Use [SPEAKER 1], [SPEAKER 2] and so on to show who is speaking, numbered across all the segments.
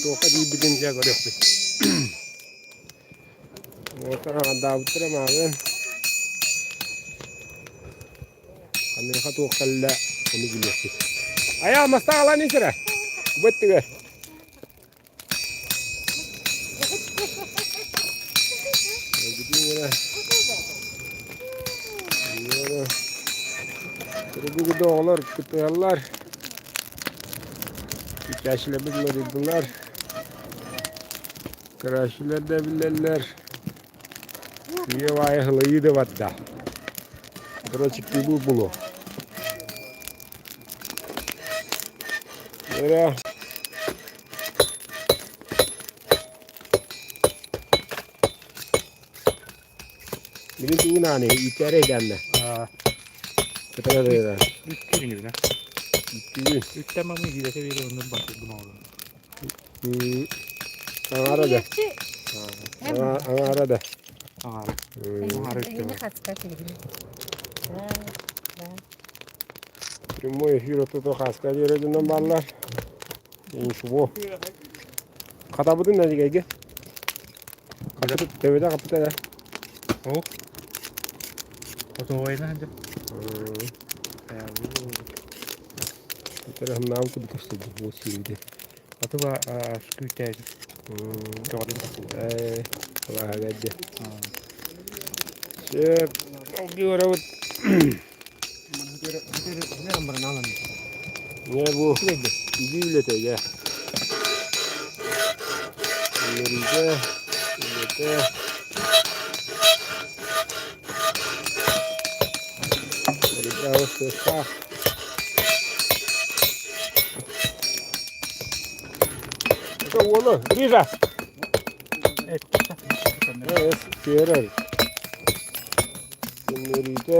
[SPEAKER 1] Туохха тиийбитин дьэ көрүөхпүт. Уоттар аҥардаабыттара мааҕын. Ханыаха туох кэллэ, ону билиэхпит. Айаа, мастаах алаан исэрэ. Бу өттүгэр. Бүгүн оҕолор кыттыһаллар. Кичээчилэрбит уларыйдылар. Көрөөччүлэр да биллэллэр. Үйэ баайа сылайыы да барда. Короче, булу. Өрө. Билин тугунааны иитээрэй даанна. Кытара
[SPEAKER 2] Үттүүрүн
[SPEAKER 1] Үттүүрүн.
[SPEAKER 2] Үттэн мамы иилэтэ биэрэ оннун бартык гына
[SPEAKER 1] Аҥаара да. Аҥаара да.
[SPEAKER 2] Аҥаара. Аҥаара үттэ.
[SPEAKER 1] Прямой эфир отото хаска диэри дьоннон бааллар. Ничего. Хатабытын нэдигэйгэ. Хаппыт төбөтө хаппыта да.
[SPEAKER 2] О. Отуойна ханжа.
[SPEAKER 1] Тараһымнаабыт курдук көстүбүт бу сиибити.
[SPEAKER 2] Атыба күүтээди. Көҕүлүн
[SPEAKER 1] Ээ, алааһыга дьэ. Сөп, алгыарабыт. Не бу илии үлэтэ дьэ. Үөрүүгэ, үлэтэ. Ребята, сыахтаах. Это уолу, Гриша! Сиэрэр. Күннэриитэ.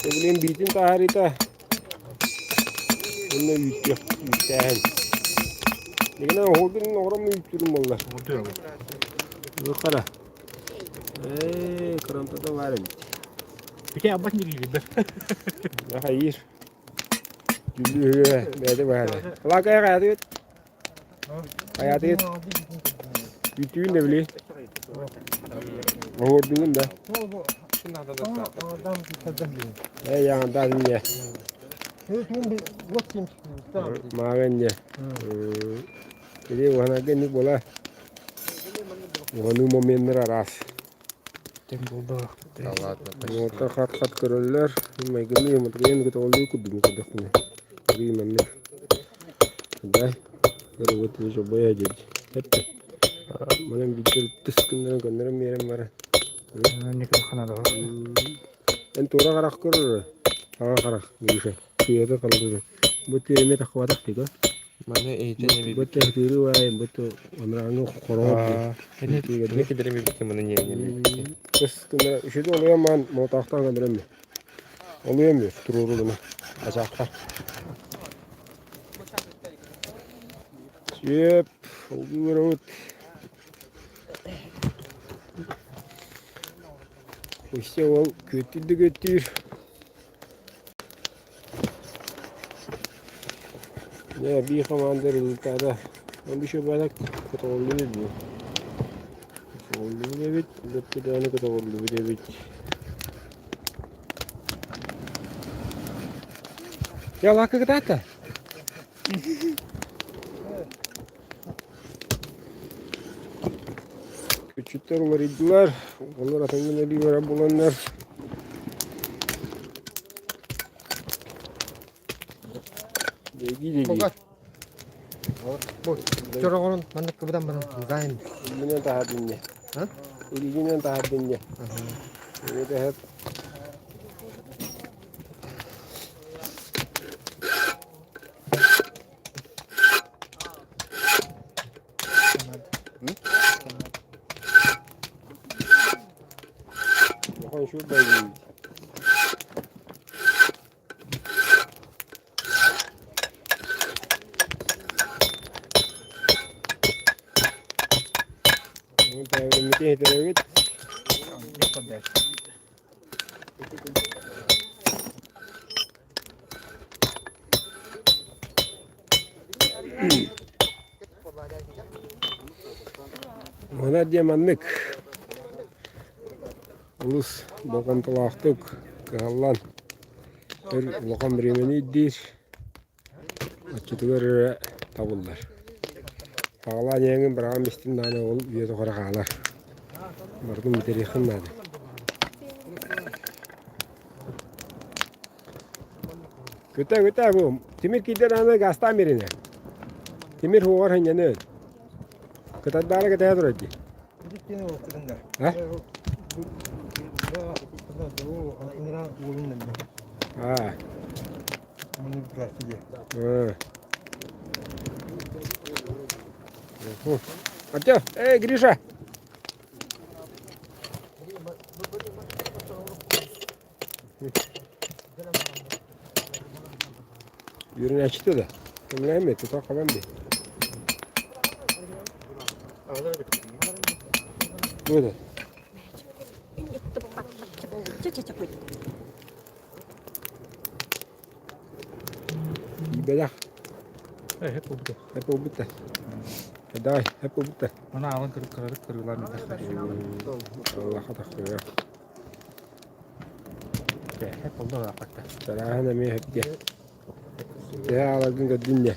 [SPEAKER 1] Блин, биитин таһаарыыта. Онно үүттүөх, үүттээһин. Дегенен оһуордун оҕором үүттүүрүм буолла. Хара. Ээ, кырамтата баар эбит.
[SPEAKER 2] Ити абат нигилибер.
[SPEAKER 1] Хайыр. Жүлүһүө бэйэтэ баара. Лакай хайатыгыт? Хайатыгыт? Бүтүүн да били. Оһуордугун да. Ээ, яңантаа инне. Мааҕа инне. Или уһанарга инник буола. Уһаныы моменнар араас.
[SPEAKER 2] Тем булда.
[SPEAKER 3] Да ладно, почти.
[SPEAKER 1] Уоттар хат-хат көрөллөр. Майгыны матырыйан көтөҕөллүү курдук көрдөхпүнэ. Арыый маннык. Да, көрөбүт уже боя дед. Эппе. Манан биир тыс күннэрин көннөрөн биэрэн баран.
[SPEAKER 2] Никол ханада.
[SPEAKER 1] Эн туора харах көрөр. Аҕа харах, Гриша. Тиэрэ халдыры. Бу тиэримэ таххыбатах тига.
[SPEAKER 3] Маны эйтен эми
[SPEAKER 1] Бу төхтүүрү баай, бу онрааҥы хороҕор.
[SPEAKER 3] Эми кидереми битти маны не не
[SPEAKER 1] Кыс кына үшүдү олуйан маан молотаахтаан көнөрөм. Олуйан бир туруору гына ачаахтар. Сүөп, олгуурабыт. Өссө ол күөттүүр да күөттүүр. Дьэ, биир хамаанда результата он еще баалак көтөҕүллүбүт дуу? Көтөҕүллүбүт эбит, бөттү көтөҕүллүбүт эбит. Я лака кытаата. Күчүттэр уларыйдылар, олор атыҥҥын эбии барар буоланнар Дэгии дэгии.
[SPEAKER 4] Бу чороҕорун маннык кыбытан баран гаайын.
[SPEAKER 1] Илиинэн таһардынньа. Илиинэн таһардынньа. Эбэтэ Улахан үчүгэй Иһитэрэбит. Манна диэн маннык олус болҕомтолоохтук кыһаллан өр улахан бириэмэни ирдиир, оччотугар эрэ табыллар. Саҕалаан иһэҥҥин быраҕан истим даҕаны ол үйэ тухары хаалар. Барытын бүтэриэххин наада. Күтэ күтэ бу тимир киирдэр аны газтаан биэринэ. Тимир хуоҕар хынньаны. Кытардаары кэтэһэ турар дии. А? А. Артем, эй, Гриша! Үөрэнээччитэ да кэмнээммит тута хабан дии. Туох Бэлэх.
[SPEAKER 2] Эһэ буолбута.
[SPEAKER 1] Эп буолбута. Давай, эп буолбута.
[SPEAKER 2] Ана алын кырык кырыылаан
[SPEAKER 1] Аллаха тахсыа.
[SPEAKER 2] Болдо
[SPEAKER 1] Чарааһын эмиэ сөпкө. Төһө ааларгын көрдүн дьэ.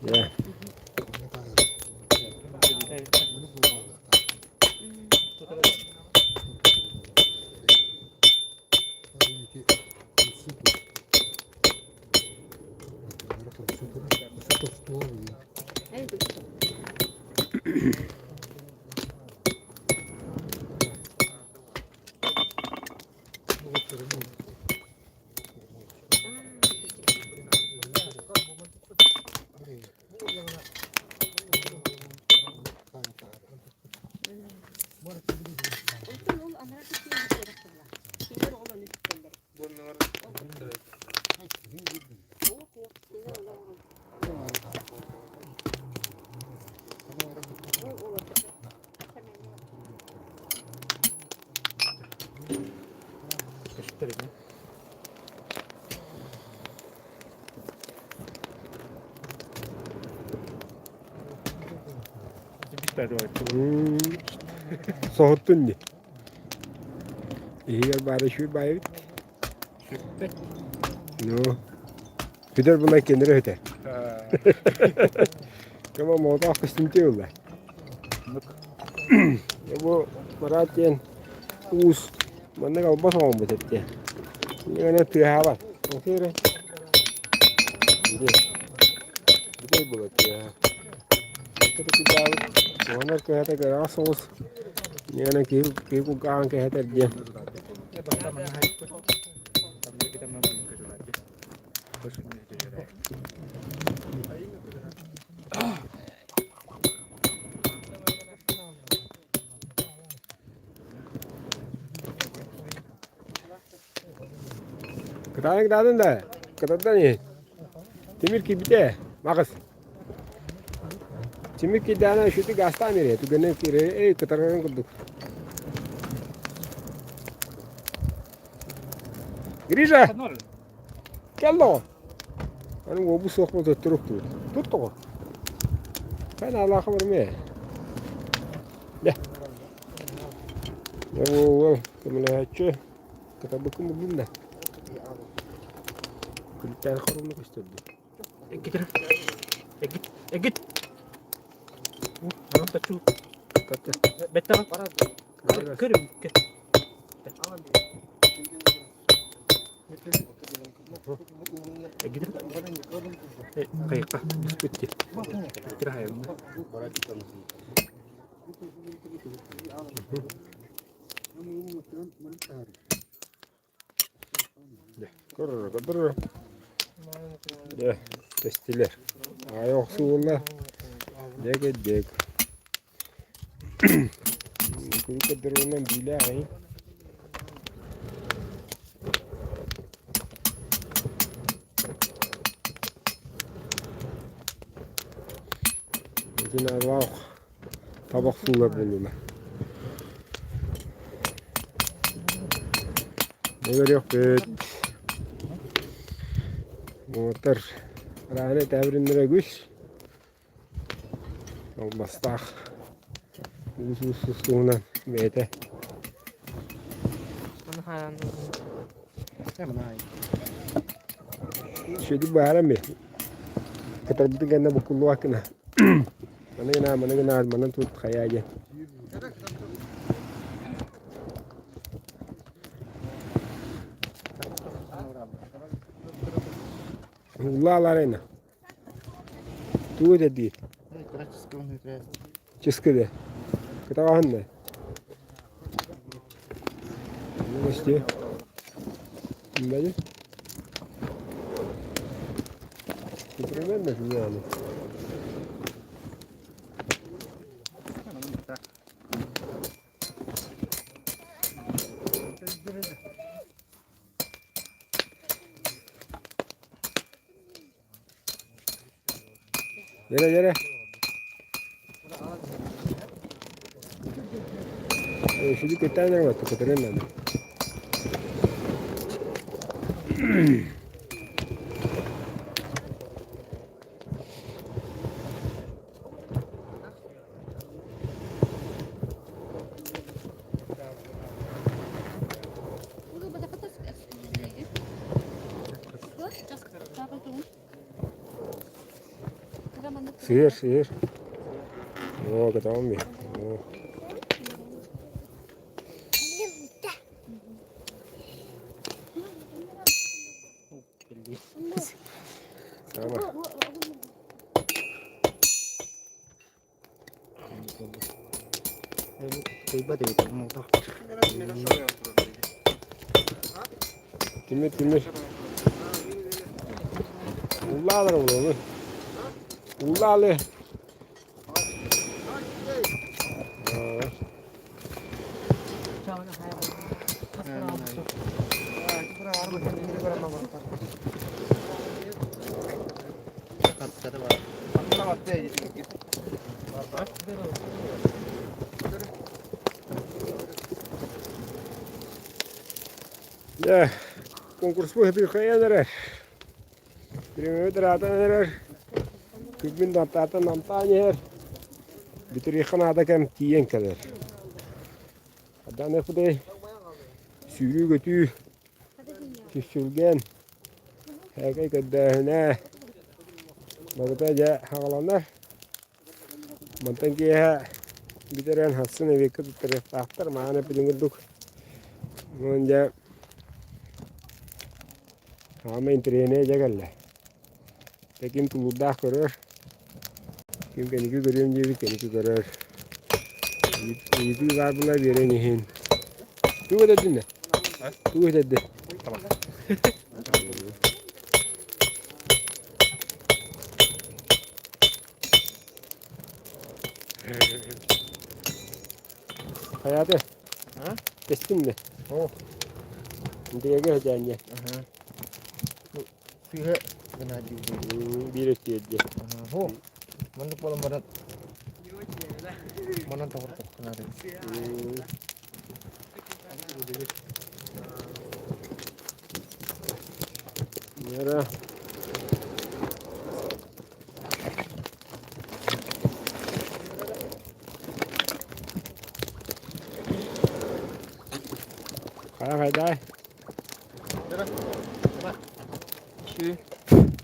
[SPEAKER 1] Дьэ. Соһуттун дии. Иһигэр баара үчүгэй баайбыт. Ну, Бүтэр була кенере өтө. Кема молотоох көстүмтү ылла. Бу Марат диэн уус маннык албас оҥорбут эттэ. Инньэ тыаһаабат. Окей Бүтэр була тыаһа. Уонна кыһата кыраҕа соҕус. Инньэ киһи киһи кулгааҕын кэһэтэр диэн. Кытаанах кытаатын да, кытардан иһин. Тимир киирбитэ, маҕыс. Тимир киирдэҕинэ үчүгэй гаастаан биэриэ, түгэнэ киирэ, эй, кытарарын курдук. Гриша! Кэл доҕор. Аны уобу суох буолта туруктуур. Тут тоҕо. Хэн алаха бармэ. Дэ. Уол көмөлөһөөччү кытарбыккын буллум да. Күлүктээх хоруну көстөрдү.
[SPEAKER 2] Эгит эгит эгит. Анан тачу. Беттага. Көрүм. Хайыкка бүспүт
[SPEAKER 1] Көрөр, Дьэ, тэстилэр. Аайы охсуулла. Дьэ, дьэ. Күлүк көрдөрүүнэн биилээх ий. Итин алаах табах суулар буоллулар. Көрүөхпүт. Уотар. Арааһынай тээбириннэрэ үгүс. Албастаах уус уус туһунан бэйэтэ. Сүөдүк баара ми. Кытарбытын кэннэ буккуллубат гына. Маны гына, маны гына, манан тут хайаа диэн. Улааларайна. Тугу этэрдии? Чыскы Кытаҕаһын да? Новости. Бали. Примерно знали. Yere yere. Şimdi kötü var, kötü ben. Сыыр, сыыр. Оо, көтөҕүн би. Оо. Сама. Тимир, тимир. Улаалар буолуо. Улаалы. Дьэ, конкурспут хайан эрэр. Бириэмэбит ыраатан эрэр. Күммүн намтаатан намтаан иһэр. Бүтүрүөххэ наада кэм тиийэн кэлэр. Аданыахпытай сүүрүү-көтүү, сүпсүлгэн, һээкэй көрдөөһүнэ барыта дьэ саҕаланар. Мантан киэһэ бүтэрэн сарсын эбиэккэ туттарыахтаахтар, мааны эппитин курдук. Онон дьэ саамай интэриэһинэй дьэ кэллэ. Дьэ ким тулуурдаах көрөр, ким кэнники көрүөм диэбит кэнники көрөр. Ыйытыы баар була биэрэн иһин. Тугу этэрдин да? Тугу этэрдин? Хайааты? Кэстиҥ да? Интириэгэ сэтээҥҥэ.
[SPEAKER 4] Сыыһа гына диир.
[SPEAKER 1] Биир өттүгэр
[SPEAKER 4] Оо, маннык буолан баран манан тоҕуртаххына
[SPEAKER 1] Нера. Хайа хайдай?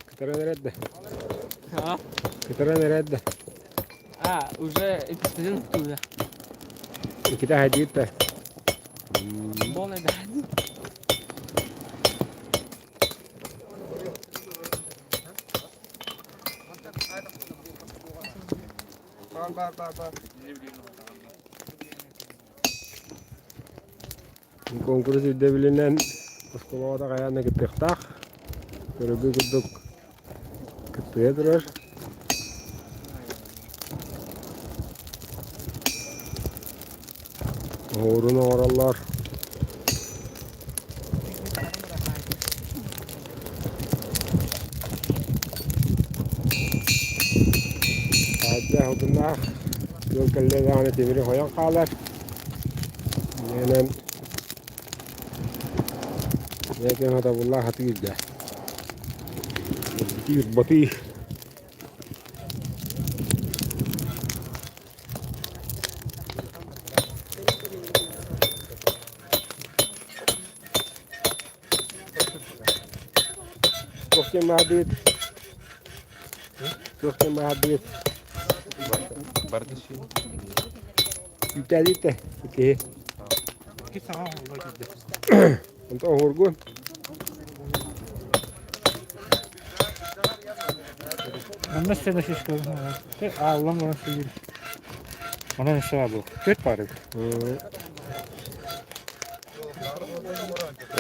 [SPEAKER 1] Кытаран эрэрдэ.
[SPEAKER 5] А?
[SPEAKER 1] Кытаран эрэрдэ.
[SPEAKER 5] А, уже эксперимент туда.
[SPEAKER 1] Иккитэ хайдыыр да.
[SPEAKER 5] Полный да.
[SPEAKER 1] Конкурс ирдэбилинэн оскуолаҕа хайаан да кыттыахтаах. Көрөргө курдук кыттыһа турар. Оһуорун оҥороллор. Таһырдьа уһуннаах ыал кэллэ даҕаны тимири хойон хаалар. Иннинэн бэйэтин сатабыллаах атыыр дьэ. Батый. Туох диэн баһардыгыт? Туох диэн баһардыгыт?
[SPEAKER 3] Барда син.
[SPEAKER 1] Үтээдиттэ икки.
[SPEAKER 2] Икки саҥа оҥоһулла киирдэ.
[SPEAKER 1] Онтон оһуоргун?
[SPEAKER 2] Манна сцена шишка. Ааллан баран сылдьар. Онон өссө бу. Төрт баар эбит.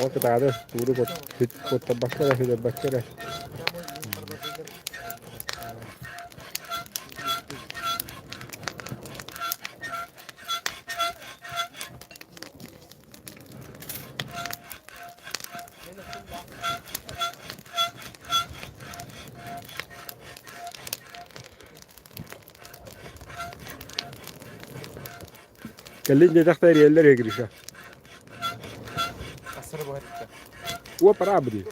[SPEAKER 1] Ол кытаады тууру куттарбакка эрэ, сүтэрбэккэ эрэ. Кэлин диэтэхтэ эрийэллэр ээ Гриша. Уо пора бри.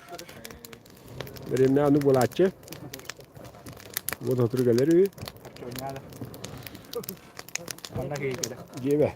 [SPEAKER 1] Время аны буолааччы. Вот отур кэлэр үһү. Дьиэбэ.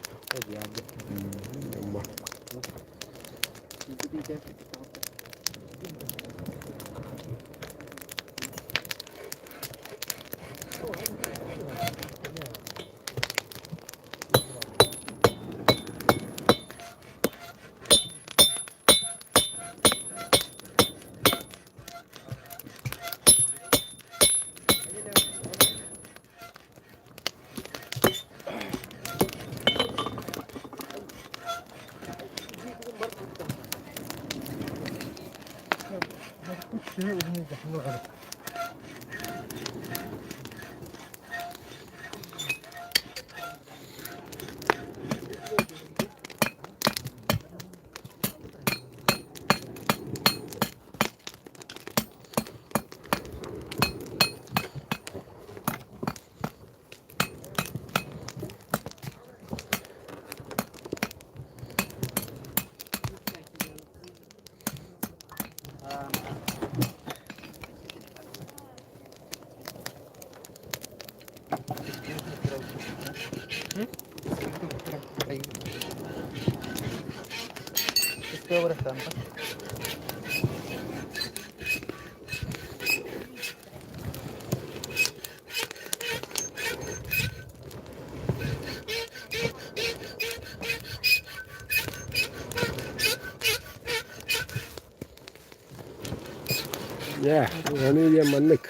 [SPEAKER 1] Дьэ, ону диэн маннык.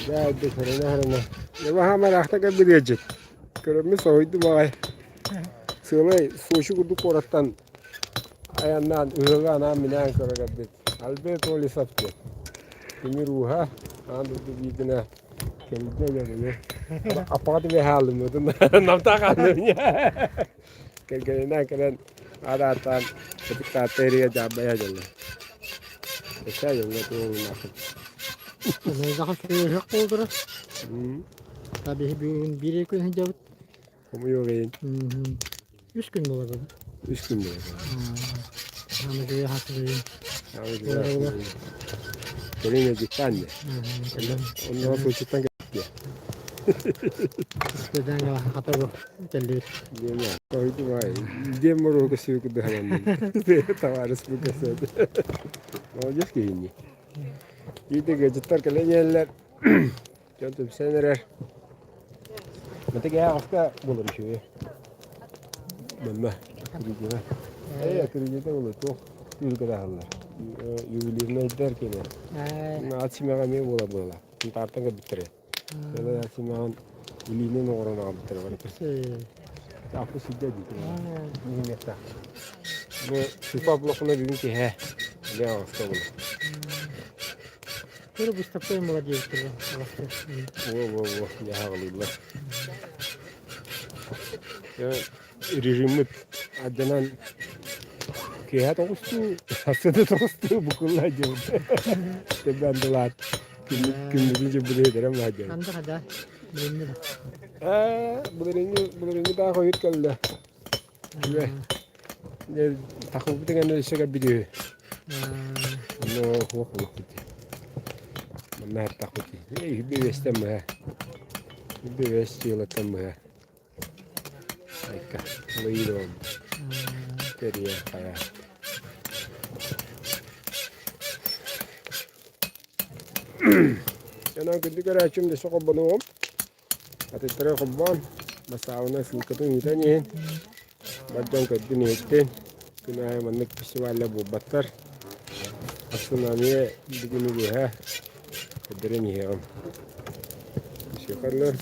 [SPEAKER 1] Дьэ, хөрөнө-хөрөнө. Дьэ, кэлбит ыалдьыт. Көрөммүн соһуйдум аҕай. Сыалай Сочи курдук куораттан айаннаан ыһыаҕы анаан-минээн көрө кэлбит. Альберт Олесов диэн. Тимир ууһа аан дойду биир гына кэлбитэ дьэ Аппаҕа түбэһэ хааллым намтаа хааллым Кэргэнинээн кэлэн араатаан ытык Таатта иһигэр дьаабайа дьолло. Өссө дьоҥҥо туолунаахпыт.
[SPEAKER 6] Омойдохон сүөһүөх буолдура. Та биһи бүгүн биир күн сылдьабыт.
[SPEAKER 1] Хомуйуох иһин.
[SPEAKER 6] Үс күн буолар.
[SPEAKER 1] Үс күн буолар.
[SPEAKER 6] Аны хасылыйын.
[SPEAKER 1] Кэлин ыалдьыттаан дьэ. Онно Сочиттан кэлбит.
[SPEAKER 6] Скөдөн хата бу кэллибит.
[SPEAKER 1] Диэн моруоку сүү курдук Товарищ бу кэсэт. Молодец киһини. Биирдэ ыалдьыттар кэлэн иһэллэр. Дьон түмсэн эрэр. Маты кэһэ буолар үчүгэй. Манна кредитэ. Ээ, кредитэ буолар туох үүргэтэ Ювелирнайдар кэлэр. Ат симэҕэ эмиэ буола буола. Тартан кэлбиттэрэ. Ат симэҕин илиинэн оҥорон аҕалбыттара барыта. Аппы сылдьа дии. Миһимиэхтээх. Бу супа блокуна бүгүн киһэ. Эмиэ аҕыста буолар.
[SPEAKER 6] Көрө выставка молодец.
[SPEAKER 1] Во-во-во, дьаһаҕалыыллар. Режиммит адьанан киэһэ тоҕустуу, сарсыарда тоҕустуу букулла дьыл. Тэбэн дылаат күммүтүн дьыбырыһыдара маадьан.
[SPEAKER 6] Ханда хада билинни да.
[SPEAKER 1] Ээ, былырыыҥҥы былырыыҥҥы таах ойут кэллэ. Үө. Тахылбыт эҥэн өссө кэлбит үһү. Онно суох буолуохпут дии. Манна аһаттахпыт дии. Ээ, үһү биэстэн быһа. Үһү биэс дьыалаттан быһа. Айка, улайыы да буолбут. Кэрийэ хайа. Онон күндү көрөөччүм дөссө холбонуоҕум. Атыттары холбоон, бассаабынан ссылкатын ыытан иһин, бар дьон көрдүн иһиттин. Күн аайы маннык фестиваллар буолбаттар. Ахсын эмиэ бүгүнү быһа көрдөрөн иһиэҕим. Сиэхэллэр.